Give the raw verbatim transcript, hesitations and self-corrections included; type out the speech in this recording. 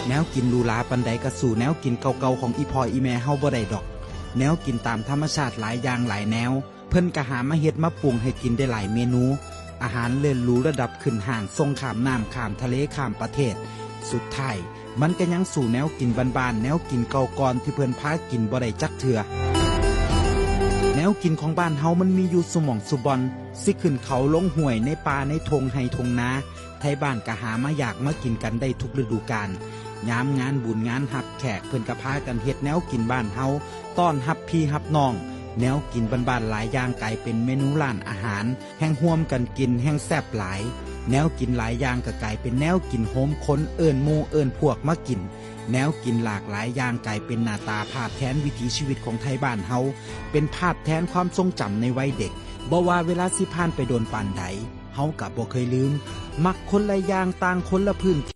แนวกินหรูหราปานใดก็สู้แนวกินเก่าๆของอีพ่ออีแม่เฮาบ่ได้ดอก แนวกินตามธรรมชาติหลายอย่างหลายแนว เพิ่นก็หามาเฮ็ดมาปรุงให้กินได้หลายเมนู อาหารเลิศหรูระดับขึ้นห้าง ส่งข้ามน้ำข้ามทะเลข้ามประเทศ สุดท้ายมันก็ยังสู้แนวกินบ้านๆ แนวกินเก่าก่อนที่เพิ่นพากินบ่ได้จักเทื่อ แนวกินของบ้านเฮามันมีอยู่ซุหม่องซุบ่อน สิขึ้นเขาลงห้วยในป่าในท่งไฮ่ท่งนา ไทบ้านก็หามายากมากินกันได้ทุกฤดูกาล ยามงานบุญงานฮับแขกเพิ่นก็พากันเฮ็ดแนวกินบ้านเฮา ต้อนฮับพี่ฮับน้อง แนวกินบ้านๆหลายอย่างกลายเป็นเมนูร้านอาหาร แฮ่งฮ่วมกันกินแฮ่งแซ่บหลาย แนวกินหลายอย่างก็กลายเป็นแนวกินโฮมคนเอิ้นหมู่เอิ้นพวกมากิน แนวกินหลากหลายอย่างกลายเป็นหน้าตาภาพแทนวิถีชีวิตของไทบ้านเฮา เป็นภาพแทนความทรงจำในวัยเด็ก บ่ว่าเวลาสิผ่านไปโดนปานใด เฮาก็บ่เคยลืม มักคนละอย่างต่างคนละพื้นที่